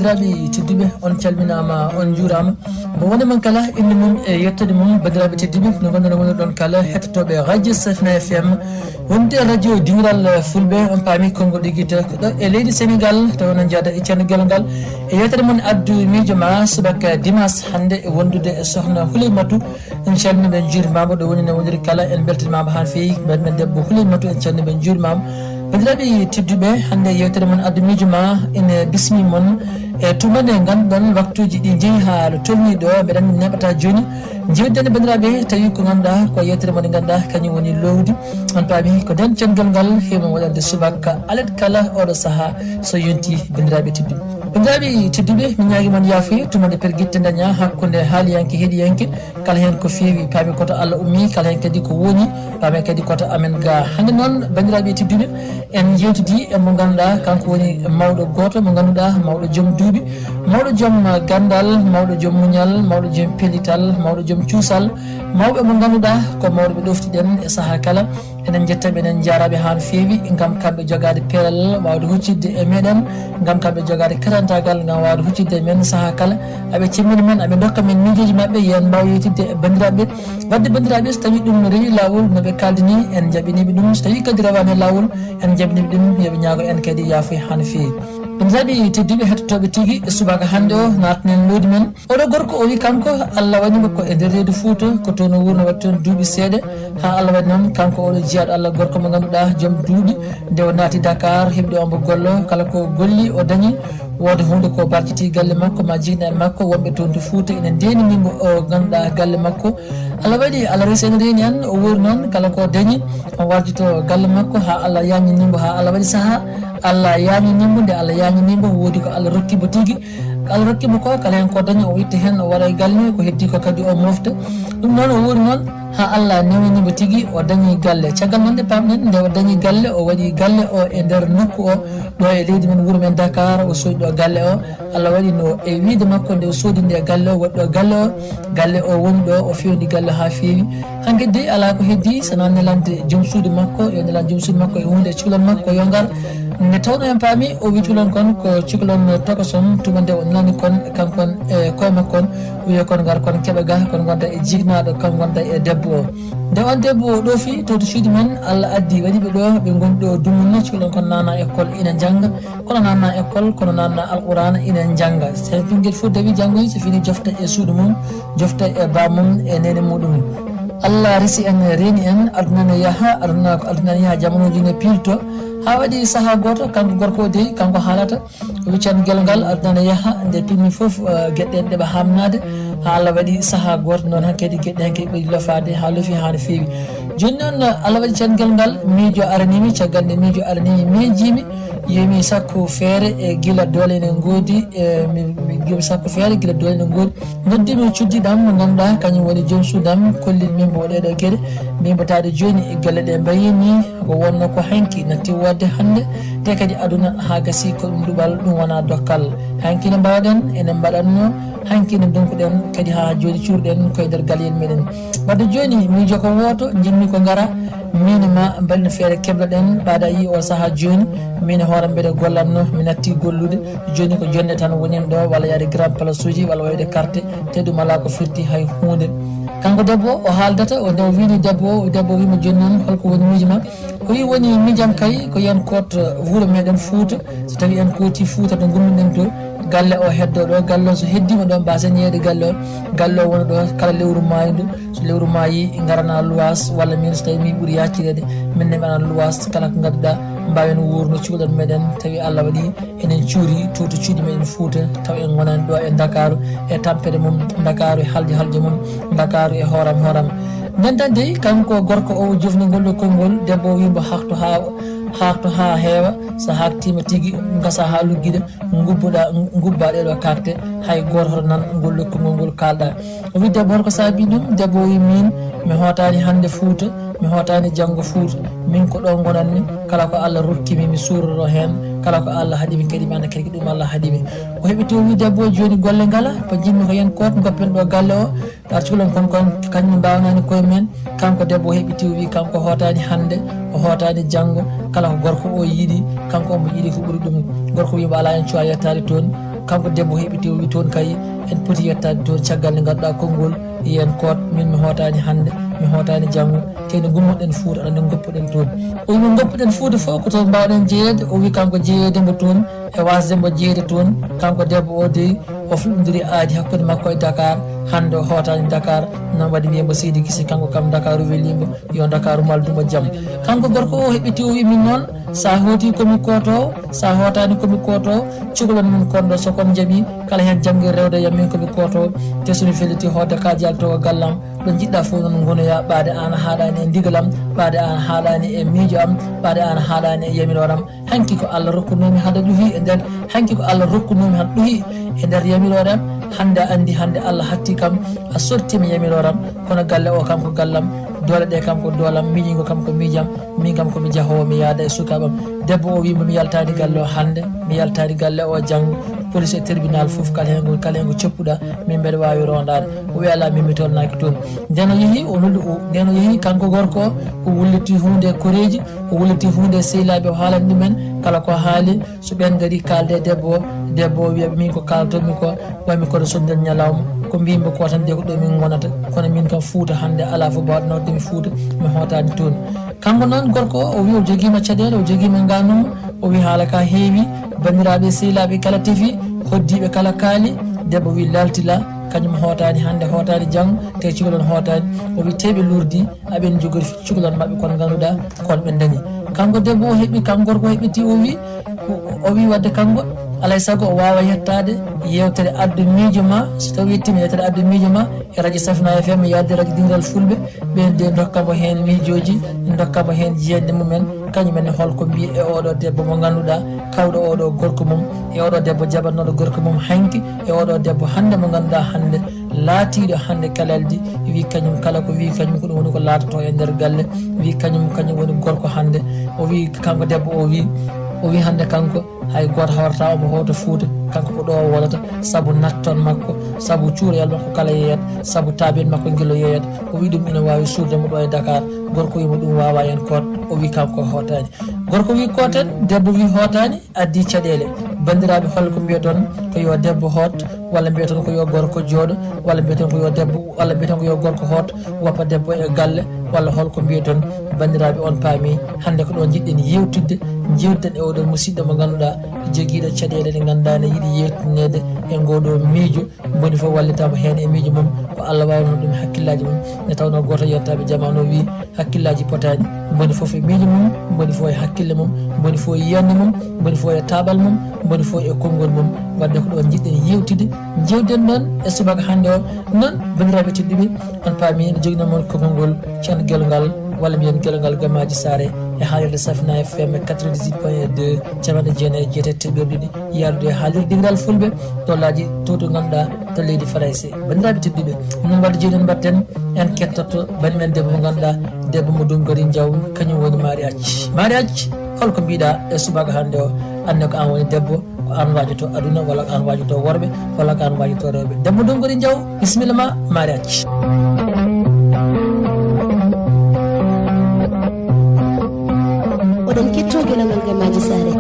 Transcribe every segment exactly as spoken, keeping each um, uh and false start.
Bandiraɓe tedduɓe, on calminama, on juurama. Mo woni mon kala, inde mum e yettode mum, bandiraɓe tedduɓe, no gonɗon woni ɗon kala, hettotooɓe Radio Safina F M, wonde radio dingiral fulɓe, on paami konngol ɗiggita ko ɗo e leydi Sénégal, tawa noon jaada e ceerno Gelongal. E yettode mon addu miijo ma subaka dimanche hannde e wondude e sohna Huleymatu. En calminii ɓe, en njuuriima mo, ɗo woni no woniri kala, en mbeltaniima mo haa no feewi. Mbaɗ men debbo Huleymatu, en calminii ɓe, en njuuriima mo. Banndiraaɓe tedduɓe, hannde yeewtere mon addu miijo ma ene bismii mon e tuma nde ngannduɗon waktuuji ɗi njehi haa no tolnii ɗo, mbeɗa anndi neeɓataa jooni. Njeewtiden e banndiraaɓe, tawi ko ngannduɗaa ko yeewtere mon nde ngannduɗaa kañum woni loowdi. On paami ko nden cemgal ngal heewi mon waɗande subaka alet kala oɗo sahaa so yontii, banndiraaɓe tedduɓe. Banndiraaɓe tedduɓe, mi ñaagii mon yaafuya tuma nde pergitte ndañaa hakkunde haaliyanke heɗiyanke. Kala heen ko feewi, paami ko to Allah ummii, kala heen kadi ko woni, paami kadi ko to amen ga. Hannde noon, banndiraaɓe tedduɓe, en njeewtidii e mo ngannduɗaa, kanko woni mawɗo gooto mo ngannduɗaa, mawɗo joom duuɓi, mawɗo joom ganndal, mawɗo joom muñal, mawɗo joom pellital, mawɗo joom cuusal, mawɓe mo ngannduɗaa ko mawɓe ɓe ɗoftiɗen e sahaa kala. Enen njettaɓe, enen njaaraɓe haa no feewi ngam kamɓe jogaade peelal waawde huccitde e meɗen, ngam kamɓe jogaade katantagal ngam waawde huccitde e men sahaa kala. Aɓe cemmina men, aɓe ndokka men miijooji maɓɓe, yen mbaaw yewtidde e banndiraaɓe. Wadde banndiraaɓe, so tawii ɗum no rewi laawol no ɓe kaaldi ni, en njaɓiniiɓe ɗum. So tawii kadi rewaani e laawol, en njaɓiniiɓe ɗum, yo ɓe ñaago en kadi yaafuya haa no feewi. Banndiraaɓe tedduɓe hettotooɓe tigi, e subaka hannde o, naatnen loowdi men. Oɗo gorko o wi kanko, Allah waɗi mo ko e nder reedu Fuuta, ko toon o wuurno, waɗi toon duuɓi seeɗa, haa Allah waɗi noon kanko oɗo jiyaaɗo Allah gorko mo ngannduɗaa joom duuɓi, nde o naati Dakar, heɓi ɗo omo gollo, kala ko golli o dañi, wooda huunde ko barjiti galle makko, ma jignaɓe makko wonɓe toon to Fuuta ina ndeenini mo o ngannduɗaa galle makko. Allah waɗi, Allah resi ene reeni en, o wuuri noon, kala ko dañi, o warjito galle makko haa Allah yaañini mo, haa Allah waɗi sahaa, Allah yaañini mo, nde Allah yaañini mo, woodi ko Allah rokki mo tigi, ko Allah rokki mo ko, kala heen ko dañi, o itta heen, o waɗa e galle, ko heddi ko kadi o mofta. Ɗum noon, o wuuri noon haa Allah newnani mo tigi, o dañi galle. Caggal noon nde paamɗen, nde o dañi galle, o waɗi galle o e nder nokku o, ɗo e leydi men, wuro men Dakar, o soodi ɗo galle o. Allah waɗi no e wiyde makko, nde o soodi nde galle o, waɗi ɗo galle o, galle o woni ɗo, o fewndi galle haa feewi. Hankadi de, alaa ko heddi, so wonaa nelande joom suudu makko, yo nelan joom suudu makko e huunde, cukalon makko yo ngar. Nde tawnoo en paami, o wi cukalon kon ko cukalon tokoson, tuma nde o nelani kon, kankon e koye makko on, o wiya kon ngar kon keɓa ga, kon ngonta e jiknaaɗo, kon ngonta e debbo o. Nde on debbo o ɗoofi to, to cuuɗi men, Allah addi waɗi ɓe ɗo, ɓe ngoni ɗo dumunna, cukalon kon naana école ina njannga, kono naana école, kono naana Alqur'aana ina njannga. So tawi ɓinngel fof dawi janngoyi, so fini jofta e suudu mum, jofta e bammum e neene muɗum. Allah resi en, reeni en, aduna ne yaha, aduna ko aduna ne yaha, jamanooji ne piilto. Haa waɗi sahaa gooto, kanko gorko o dey, kanko haalata, o wi Ceerno Gelongal, aduna ne yaha, nde pinmi fof, eh, geɗe ɗe ɓe haamnaade. Haa Allah waɗi sahaa gooto noon, hankadi geɗe hanke ɓuri lofaade, haa lofi haa no feewi. Jooni noon, Allah waɗi Ceerno Gelongal, miijo araniimi, caggal nde miijo araniimi, miijiimi, yomi sakku feere, e gila doole ne ngoodi, e mi, mi, yomi sakku feere, gila doole ne ngoodi. Noddiimi cuddiɗam mo ngannduɗaa kañum woni joom suudam, kollin min mbo ɗee ɗoo geɗe. Min mbo taade jooni e galle ɗe mbayi ni, ko wonno ko hanki natti waɗde hannde, te kadi aduna haa gasi ko ɗum duɓal, ɗum wonaa dokkal. Hanki no mbaawɗen, enen mbaɗatno, hanki no ndonkuɗen, kadi haa jooni cuurɗen koye nder galle meɗen. Wadde jooni miijo ko wooto, njimmi ko ngara, min ma mbaɗen feere keɓloɗen, ɓaada yi o sahaa jooni, min e hoore mbeɗa gollatno, mi natti gollude, jooni ko jonde tan woni ɗo, walla yaade grand place uji, walla wayde carte, te ɗum alaa ko firti hay huunde. Kanko debbo o haaldata, o nde o wiini debbo o, debbo o wiimo jooni noon, holko woni miijo ma? O wi woni miijam kay, ko yen koot wuro meɗen Fuuta, so tawi en kooti Fuuta to ngummiɗen to, galle o heddo ɗo, galle o so heddiima ɗo, mbasen yeeyde galle o, galle o wona ɗo kala lewru maaydu, so lewru maayi, ngarana luwaas, walla min so tawi min ɓuri yaakireede, min ne mbaɗan luwaas, kala ko ngannduɗaa, mbaawen wuurno cukalon meɗen, tawi Allah waɗi enen cuuri to, to cuuɗi meɗen Fuuta, taw en ngonani ɗo e Ndakaaru, e tampere mum Ndakaaru, e haljo haljo mum Ndakaaru, e hooram hooram. Nden tan dey, kanko gorko o jofni ngol ɗo konngol, debbo o wi mbo haakto haa, haakto haa heewa, so haaktiima tigi, ngasa haa luggiɗa, ngubbuɗa, ngubba ɗee ɗoo kaakte, hay gooto hoto nan ngol ɗo konngol ngol kaalɗa. O wi debbo, holko saabi ɗum? Debbo o wi min, mi hootaani hannde Fuuta, mi hootaani janngo Fuuta. Min ko ɗo ngonanmi, kala ko Allah rokkimi mi suuroro heen, kala ko Allah haɗimi kadi mi annda kadi ko ɗum Allah haɗimi. O heɓiti o wi debbo o jooni golle ngala, ko njimmi ko yen koot ngoppen ɗo galle o, par cukalon kon kon kañum mbaawnani koye men. Kanko debbo o heɓiti o wi kanko hootaani hannde, o hootaani janngo, kala ko gorko o yiɗi, kanko omo yiɗi ko ɓuri ɗum. Gorko wi mbo alaa en cuwa yettaade toon. Kanko debbo heɓiti, o wi toon kay en poti yettaade toon caggal nde ngadduɗaa konngol, yen koot, min mi hootaani hannde, mi hootaani janngo, te nde ngummoɗen Fuuta, aɗa nde ngoppuɗen toon. O wi mo ngoppuɗen Fuuta fof ko toon mbaawɗen jeyeede, o wi kanko jeyeede mbo toon, e wasde mbo jeyeede toon. Kanko debbo o dey, o fuɗɗondiri aadi hakkunde makko e Dakar, hannde o hootaani Dakar, noon waɗi mbiye mbo seydi Gise, kanko kam Dakar welii mbo, yo Dakar maldu mo jam. Kanko gorko o heɓiti, o wi min noon, sa hooti komi kootoowo, sa hootaani komi kootoowo, cukalon min kondo so kon jaɓi, kala heen janngir rewde yam min komi kootoowo, te so mi felliti hoodde ka jaltowo gallam, ɗo njiɗɗa fof noon ngonoya, ɓaade aan a haaɗaani e ndigal am, ɓaade aan a haaɗaani e miijo am, ɓaade aan a haaɗaani e yamiroore am. Hanki ko Allah rokkunoomi hade ɗuhi e nder, hanki ko Allah rokkunoomi hade ɗuhi e nder yamiroore am, hannde a anndi hannde Allah hatti kam, a sottiima yamiroore am, kono galle o kam ko gallam, doole ɗe kam ko doolam, miijingo kam ko miijam, min kam ko mi jahoowo, mi yaada e sukaaɓe am. Debbo o wi mo mi yaltaani galle o hannde, mi yaltaani galle o janngo, police e tribunal fof kala heen ngo, kala heen ngo coppuɗa, min mbeɗa waawi rondaade. O wi alaa, min mi tolnaaki toon. Nden o yehi, o noddi, o, nden o yehi kanko gorko o, o wulliti huunde e koreeji, o wulliti huunde e sehilaaɓe, o haalani ɗumen kala ko haali. So ɓeen ngari kaalde e debbo o, debbo o wiya ɓe min ko kaaltomi ko, wami kono so nder ñalawma, ko mbiymi ko tan de ko ɗo min ngonata, kono min kam Fuuta hannde alaa fof mbaawɗo nawde mi Fuuta, mi hootaani toon. Kanko noon gorko o, o wi o jogiima caɗeele, o jogiima nganum, o wi haala ka heewi, banndiraaɓe e sehilaaɓe kala tefi, hoddiiɓe kala kaali, debbo wi laltila, kañum hootaani hannde, hootaani janngo, te cukalon hootaani, o wi te ɓe lurdi, aɓen jogori cukalon maɓɓe kon ngannduɗaa kon ɓe dañi. Kanko debbo o heɓi, kanko gorko o heɓiti, o wi, o, o wi wadde kanko, alay sago o waawa yettaade yeewtere addu miijo ma, so tawi yettiima yeewtere addu miijo ma, e radio Safina F M, yaade radio Dingiral Fulɓe, ɓeen de ndokka mo heen miijooji, ndokka mo heen jiyanɗe mumen, kañum en hol ko mbiyi e oɗo debbo mo ngannduɗaa, kawɗo oɗo gorko mum, e oɗo debbo jaɓatnooɗo gorko mum hanki, e oɗo debbo hannde mo ngannduɗaa hannde, laatiiɗo hannde kalaldi, wi kañum kala ko wi kañum ko ɗum woni ko laatoto e nder galle, wi kañum, kañum woni gorko hannde, o wi kanko debbo o wi, o wi hannde kanko, hay gooto hawrata omo hoota Fuuta, kanko ko ɗo o wonata, sabu natton makko, sabu cuuroyal makko kala yeeyat, sabu taabin makko ngilo yeeyat. O wi ɗum ina waawi suurde mo ɗo e Dakar. Gorko wi mo ɗum waawaa heen koot. O wi kanko hootaani. Gorko wi kooten, debbo wi hootaani, addi caɗeele. Banndiraaɓe, hol ko mbiyoton, ko yo debbo hoot, walla mbiyoton ko yo gorko jooɗo, walla mbiyoton ko yo debbo, walla mbiyoton ko yo gorko hoot, woppa debbo e galle, walla hol ko mbiyoton? Banndiraaɓe, on paami, hannde ko ɗo njiɗɗen yewtidde, njeewtiden e oɗo musiɗɗo mo ngannduɗaa, jogiiɗo caɗeele ɗe ngannduɗaa ne yiɗi yewtineede e ngoɗo miijo, mboni fof wallitaama heen e miijo mum, ko Allah waawno ɗum e hakkillaaji mum, nde tawnoo gooto e yettaaɓe jamaanu o wii, hakkillaaji potaani, mboni fof e miijo mum, mboni fof e hakkille mum, mboni fof e yiyannde mum, mboni fof e taaɓal mum, mboni fof e konngol mum. Waɗde ko ɗoon njiɗɗen yewtide, njeewden noon e subaka hannde o. Noon, banndiraaɓe tedduɓe, on paami ene joginoo mon konngol ngol, ceerno Gelongal, walla mbiyen Gelongal Gamaaji Saare, e haalirde Safina F M quatre-vingt-dix-huit point deux, capanɗe jeenayi e jeetati teɓɓere ɗiɗi, yaadude e haalirde Dingiral Fulɓe, to laaji to, to ngannduɗaa, to leydi Farayse. Banndiraaɓe tedduɓe, onon mbaɗa jooni, en mbaɗten en kettotto bani men debbo mo ngannduɗaa, debbo mo Dungori Njaw, kañum woni Maari Acci. Maari Acci, hol ko mbiɗa e subaka hannde o? Anne ko an woni debbo, ko an waajoto aduna, walla ko an waajoto worɓe, walla ko an waajoto rewɓe. Debbo Dungori Njaw, bisimilla ma, Maari Acci. Oɗon kettoo Gelongal Gamaaji Saare.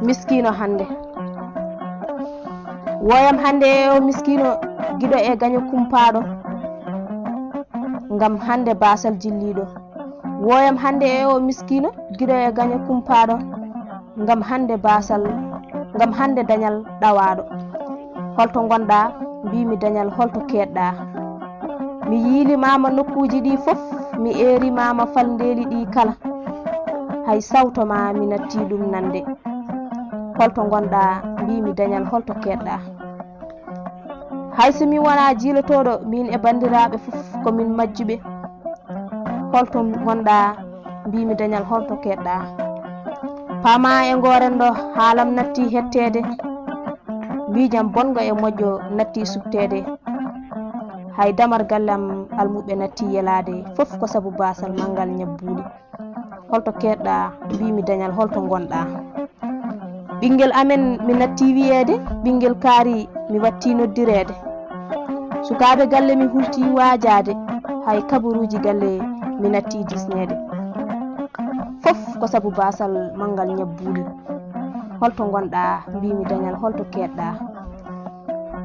Miskiino hannde. Wooyam hannde e o miskiino giɗo e gaño kumpaaɗo, ngam hannde baasal jilliiɗo. Wooyam hannde e o miskiino giɗo e gaño kumpaaɗo, ngam hannde baasal, ngam hannde dañal ɗawaaɗo. Holto ngonɗaa? Mbiimi dañal, holto keedɗaa? Mi yiilimaama nokkuuji ɗi fof, mi eerimaama falndeeli ɗi kala. Hay sawto ma mi natti ɗum nande. Holto ngonɗaa? Mbiimi dañal, holto keedɗaa? Hay so mi wonaa jiilotooɗo, miin e banndiraaɓe fof ko min majjuɓe. Holto ngonɗaa? Mbiimi dañal, holto keedɗaa? Paamaa e ngoo renndo, haalam natti hetteede. Miijam bonngo e moƴƴo natti suɓteede. Hay damar galle am almuɓɓe natti yelaade, fof ko sabu baasal manngal ñabbuuli. Holto keedɗaa? Mbiimi dañal, holto ngonɗaa? Ɓinngel amen mi natti wiyeede, ɓinngel kaari mi watti noddireede. Sukaaɓe galle mi hulti waajaade, hay kabaruuji galle mi natti disneede. Fof ko sabu baasal manngal ñabbuuli. Holto ngonɗaa? Mbiimi dañal, holto keedɗaa?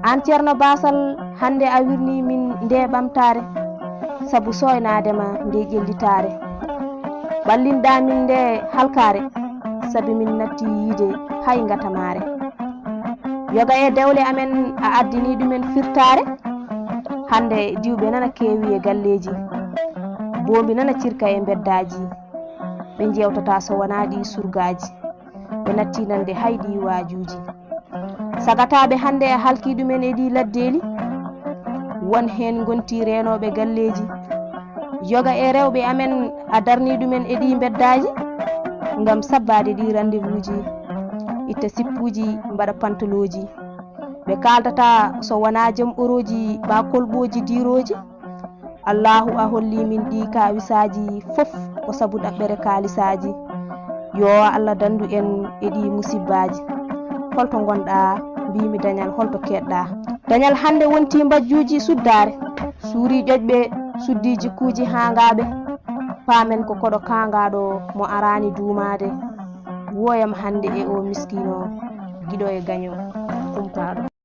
Aan Ceerno Baasal, hannde a wirnii min ndee ɓamtaare, sabu sooynaade ma ndee ƴellitaare. Ɓallinɗaa min ndee halkaare, sabi min natti yiyde hay ngatamaare. Yoga e dewle amen a addinii ɗumen firtaare, hannde diwɓe nana keewi e galleeji, boombi nana cirka e mbeddaaji, ɓe njeewtataa so wonaa ɗii surgaaji, ɓe nattii nande hay ɗii waajuuji. Sagataaɓe hannde a halkii ɗumen e ɗii laddeeli, won heen ngontii reenooɓe galleeji. Yoga e rewɓe amen a darnii ɗumen e ɗii mbeddaaji, ngam sabbaade ɗii rendez-vous ji, itta sippuuji, mbaɗa pantalooji. Ɓe kaaldataa so wonaa jom orooji, baa kolɓooji diirooji. Allaahu a hollii min ɗii kaawisaaji fof ko sabu ɗaɓɓere kaalisaaji. Yo Allah danndu en e ɗii musibbaaji. Holto ngonɗaa? Mbiimi dañal, holto keedɗaa? Dañal hannde wontii mbajjuuji suddaare, suuri ƴoƴɓe, suddii jikkuuji haangaaɓe. Paamen ko koɗo kaangaaɗo mo araani duumaade. Wooyam hannde e o miskiino, giɗo e gaño, kumpaaɗo.